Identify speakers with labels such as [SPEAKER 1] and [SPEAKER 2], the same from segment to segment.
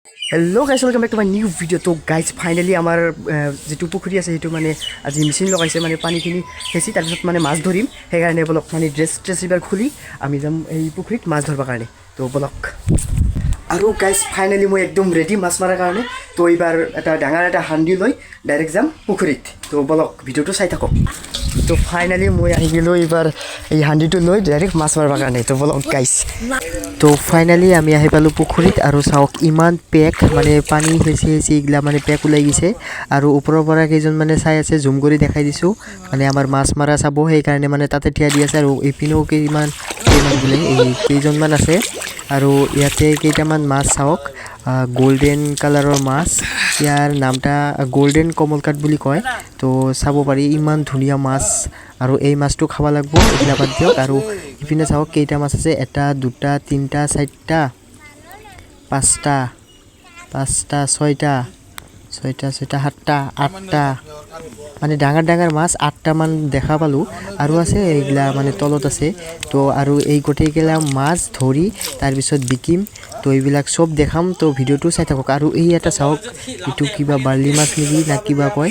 [SPEAKER 1] Hello guys, welcome back to my new video. তো guys, finally আমাৰ যিটো পুখুৰী আছে, সেইটো মানে আজি মেচিন লগাইছে, মানে পানীখিনি সিঁচি তাৰপিছত মানে মাছ ধৰিম। সেইকাৰণে বলক, মানে ড্ৰেছ ট্ৰেছ এইবাৰ খুলি আমি যাম এই পুখুৰীত মাছ ধৰিবৰ কাৰণে। তো বলক। আৰু গাইজ, ফাইনেলি মই একদম ৰেডি মাছ মৰাৰ কাৰণে। তো এইবাৰ এটা ডাঙৰ এটা হান্দি লৈ ডাইৰেক্ট যাম পুখুৰীত। তো বলক, ভিডিঅ'টো চাই থাকক। তো ফাইনেলি মই আহি গ'লোঁ এইবাৰ এই হান্দিটো লৈ ডাইৰেক্ট মাছ মাৰিবৰ কাৰণে। তো বলক গাইজ। তো ফাইনেলি আমি আহি পালোঁ পুখুৰীত আৰু চাওক, ইমান পেক, মানে পানী সিঁচি সিঁচি এইগিলা মানে পেক ওলাই গৈছে। আৰু ওপৰৰ পৰা কেইজন মানে চাই আছে, জুম কৰি দেখাই দিছোঁ। মানে আমাৰ মাছ মাৰা চাব, সেইকাৰণে মানে তাতে থিয় দি আছে। আৰু এইপিনেও কেইমান কেইমান বোলে এই কেইজনমান আছে। আৰু ইয়াতে কেইটামান মাছ চাওক, গল্ডেন কালাৰৰ মাছ। ইয়াৰ নামটা গল্ডেন কমল কাট বুলি কয়। তো চাব পাৰি, ইমান ধুনীয়া মাছ আৰু এই মাছটো খাব লাগিব। এইগিলা বাদ দিয়ক। আৰু ইপিনে চাওক, কেইটা মাছ আছে: এটা, দুটা, তিনিটা, চাৰিটা, পাঁচটা, পাঁচটা, ছয়টা, ছয়টা, ছয়টা, সাতটা, আঠটা, মানে ডাঙৰ ডাঙৰ মাছ আঠটামান দেখা পালোঁ। আৰু আছে, এইগিলা মানে তলত আছে। তো আৰু এই গোটেইগিলা মাছ ধৰি তাৰপিছত বিকিম। তো এইবিলাক চব দেখাম, তো ভিডিঅ'টো চাই থাকক। আৰু এই এটা চাওক, এইটো কিবা বাৰ্লি মাছ নেকি না কিবা কয়।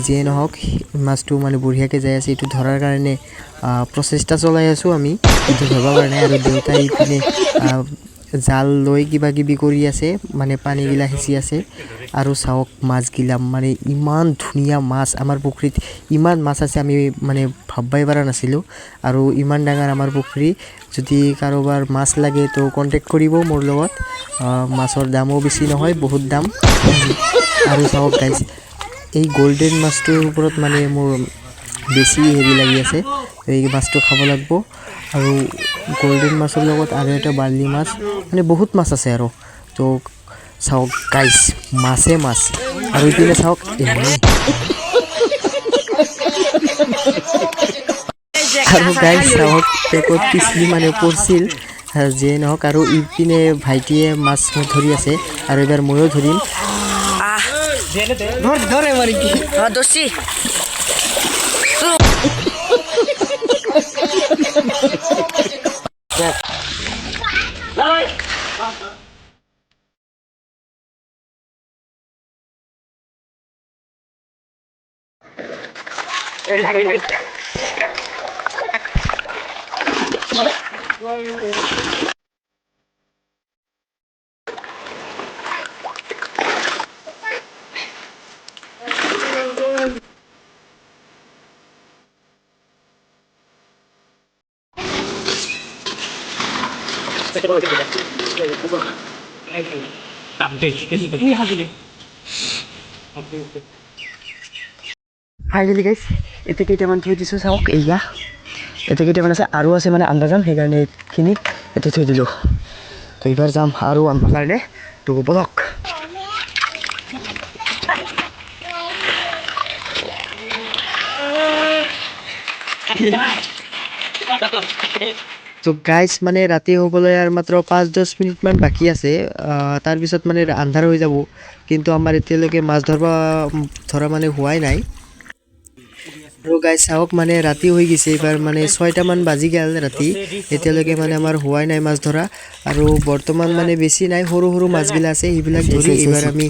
[SPEAKER 1] যিয়ে নহওক, মাছটো মানে বঢ়িয়াকৈ যাই আছে। এইটো ধৰাৰ কাৰণে প্ৰচেষ্টা চলাই আছোঁ আমি, এইটো ধৰিবৰ কাৰণে। আৰু দেউতাই ইপিনে জাল লৈ কিবা কিবি কৰি আছে, মানে পানীগিলা সিঁচি আছে। আৰু চাওক মাছগিলা, মানে ইমান ধুনীয়া মাছ। আমাৰ পুখুৰীত ইমান মাছ আছে, আমি মানে ভাববাই পৰা নাছিলোঁ। আৰু ইমান ডাঙৰ আমাৰ পুখুৰী। যদি কাৰোবাৰ মাছ লাগে, তো কণ্টেক্ট কৰিব মোৰ লগত। মাছৰ দামো বেছি নহয়, বহুত দাম। আৰু চাওক গাইজ, এই গল্ডেন মাছটোৰ ওপৰত মানে মোৰ বেছি হেৰি লাগি আছে। এই মাছটো খাব লাগিব। আৰু গল্ডেন মাছৰ লগত আৰু এটা বাৰ্লি মাছ, মানে বহুত মাছ আছে। আৰু তো চাওক গাইজ, মাছে মাছ। আৰু ইপিনে চাওক এই। আৰু গাইজ চাওক, পেকত পিছলি মানে পৰিছিল। যিয়ে নহওক, আৰু ইপিনে ভাইটিয়ে মাছ ধৰি আছে আৰু এইবাৰ ময়ো ধৰিম। ধৰে মানে কি।
[SPEAKER 2] ধরছি।
[SPEAKER 1] ফাইনেলি গাইজ, এতিয়া কেইটামান থৈ দিছোঁ। চাওক, এয়া এতিয়া কেইটামান আছে আৰু আছে, মানে আনবা যাম, সেইকাৰণে এইখিনি এতিয়া থৈ দিলোঁ। তো এইবাৰ যাম আৰু আনবা কাৰণে। তো বলক। তো গাইজ, মানে ৰাতি হ'বলৈ আৰু মাত্ৰ 5-10 মিনিটমান বাকী আছে। তাৰপিছত মানে আন্ধাৰ হৈ যাব। কিন্তু আমাৰ এতিয়ালৈকে মাছ ধৰিব ধৰা মানে হোৱাই নাই। আৰু গাইজ চাওক, মানে ৰাতি হৈ গৈছে এইবাৰ, মানে 6টামান বাজি গ'ল ৰাতি। এতিয়ালৈকে মানে আমাৰ হোৱাই নাই মাছ ধৰা। আৰু বৰ্তমান মানে বেছি নাই, সৰু সৰু মাছগিলা আছে। সেইবিলাক ধৰি এইবাৰ আমি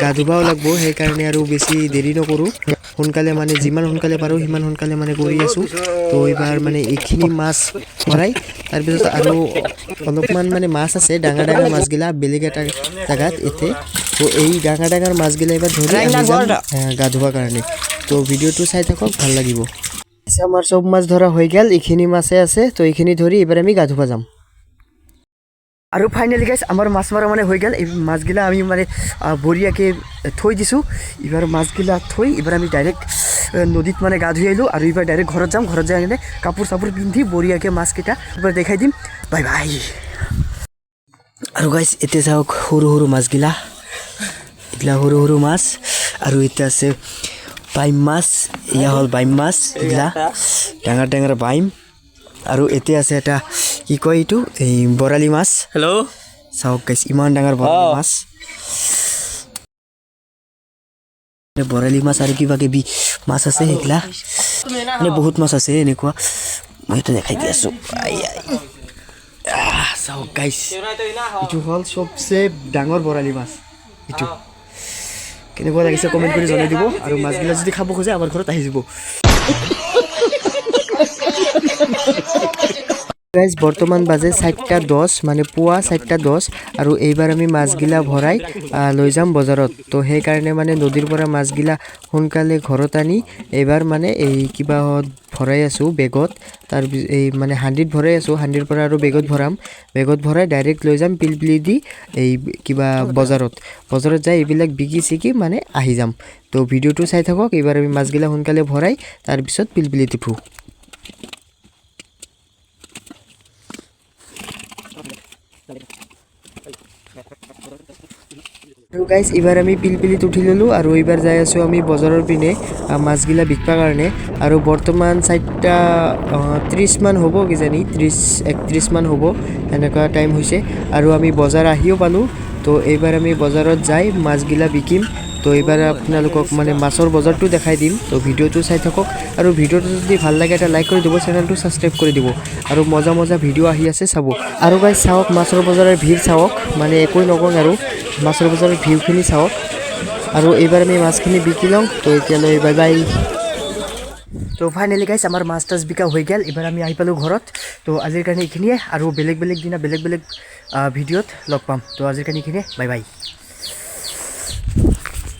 [SPEAKER 1] গা ধুবাও লাগিব। সেইকাৰণে আৰু বেছি দেৰি নকৰোঁ, সোনকালে মানে যিমান সোনকালে পাৰোঁ সিমান সোনকালে মানে কৰি আছোঁ। তো এইবাৰ মানে এইখিনি মাছ ভৰাই তাৰপিছত আৰু অলপমান মানে মাছ আছে, ডাঙৰ ডাঙৰ মাছগিলা বেলেগ এটা জেগাত এতে। তো এই ডাঙৰ ডাঙৰ মাছগিলা এইবাৰ ধৰি আমি যাম গা ধুবৰ কাৰণে। তো ভিডিঅ'টো চাই থাকক, ভাল লাগিব। আমাৰ চব মাছ ধৰা হৈ গ'ল, এইখিনি মাছে আছে। তো এইখিনি ধৰি এইবাৰ আমি গা ধুব যাম। আৰু ফাইনেলি গাইজ, আমাৰ মাছ মৰা মানে হৈ গ'ল। এই মাছগিলা আমি মানে বঢ়িয়াকৈ থৈ দিছোঁ। এইবাৰ মাছগিলা থৈ এইবাৰ আমি ডাইৰেক্ট নদীত মানে গা ধুই আহিলোঁ। আৰু এইবাৰ ডাইৰেক্ট ঘৰত যাম। ঘৰত যাই কিনে কাপোৰ চাপোৰ পিন্ধি বঢ়িয়াকৈ মাছকেইটা এইবাৰ দেখাই দিম। Bye bye. আৰু গাইজ, এতিয়া চাওক, সৰু সৰু মাছগিলা, এইগিলা সৰু সৰু মাছ। আৰু এতিয়া আছে বাইম মাছ। এয়া হ'ল বাইম মাছ, এইগিলা ডাঙৰ ডাঙৰ বাইম। আৰু এতিয়া আছে এটা কি কয় এইটো, এই বৰালি মাছ।
[SPEAKER 2] হেল্ল'।
[SPEAKER 1] চাওক গাইজ, ইমান ডাঙৰ বৰালি মাছ, বৰালি মাছ। আৰু কিবা কিবি মাছ আছে সেইগিলা, মানে বহুত মাছ আছে এনেকুৱা। মই সেইটো দেখাই দি আছোঁ। আই আই। চাওক গাইজ, এইটো হ'ল চবচে ডাঙৰ বৰালি মাছ। এইটো কেনেকুৱা লাগিছে কমেণ্ট কৰি জনাই দিব। আৰু মাছগিলা যদি খাব খোজে, আমাৰ ঘৰত আহি যাব। গাইজ, বৰ্তমান বাজে 4টা 10, মানে পুৱা 4টা 10। আৰু এইবাৰ আমি মাছগিলা ভৰাই লৈ যাম বজাৰত। তো সেইকাৰণে মানে নদীৰ পৰা মাছগিলা সোনকালে ঘৰত আনি এইবাৰ মানে এই কিবাহত ভৰাই আছোঁ, বেগত। তাৰ এই মানে হাণ্ডিত ভৰাই আছোঁ। হাণ্ডিৰ পৰা আৰু বেগত ভৰাম। বেগত ভৰাই ডাইৰেক্ট লৈ যাম পিলপিলি দি এই কিবা বজাৰত। বজাৰত যাই এইবিলাক বিকি চিকি মানে আহি যাম। তো ভিডিঅ'টো চাই থাকক। এইবাৰ আমি মাছগিলা সোনকালে ভৰাই তাৰপিছত পিলপিলিত উঠোঁ। আৰু গাইজ, এইবাৰ আমি পিলপিলিত উঠি ল'লোঁ আৰু এইবাৰ যাই আছোঁ আমি বজাৰৰ পিনে মাছগিলা বিকবা কাৰণে। আৰু বৰ্তমান 4টা 30মান হ'ব কিজানি, 30-31মান হ'ব, এনেকুৱা টাইম হৈছে। আৰু আমি বজাৰ আহিও পালোঁ। তো এইবাৰ আমি বজাৰত যাই মাছগিলা বিকিম। তো এইবাৰ আপোনালোকক মানে মাছৰ বজাৰটো দেখাই দিম। তো ভিডিঅ'টো চাই থাকক আৰু ভিডিঅ'টো যদি ভাল লাগে, এটা লাইক কৰি দিব, চেনেলটো ছাবস্ক্ৰাইব কৰি দিব আৰু মজা মজা ভিডিঅ' আহি আছে, চাব। আৰু গাইজ, চাওক, মাছৰ বজাৰৰ ভিৰ চাওক। মানে একোৱে নকওঁ আৰু, মাছৰ বজাৰৰ ভিউখিনি চাওক। আৰু এইবাৰ আমি মাছখিনি বিকি লওঁ। তো এতিয়ালৈ বাই বাই। তো ফাইনেলি গাইজ, আমাৰ মাছ তাছ বিকা হৈ গ'ল। এইবাৰ আমি আহি পালোঁ ঘৰত। তো আজিৰ কাৰণে এইখিনিয়ে আৰু বেলেগ বেলেগ দিনা বেলেগ বেলেগ ভিডিঅ'ত লগ পাম। তো আজিৰ কাৰণে এইখিনিয়ে, বাই বাই।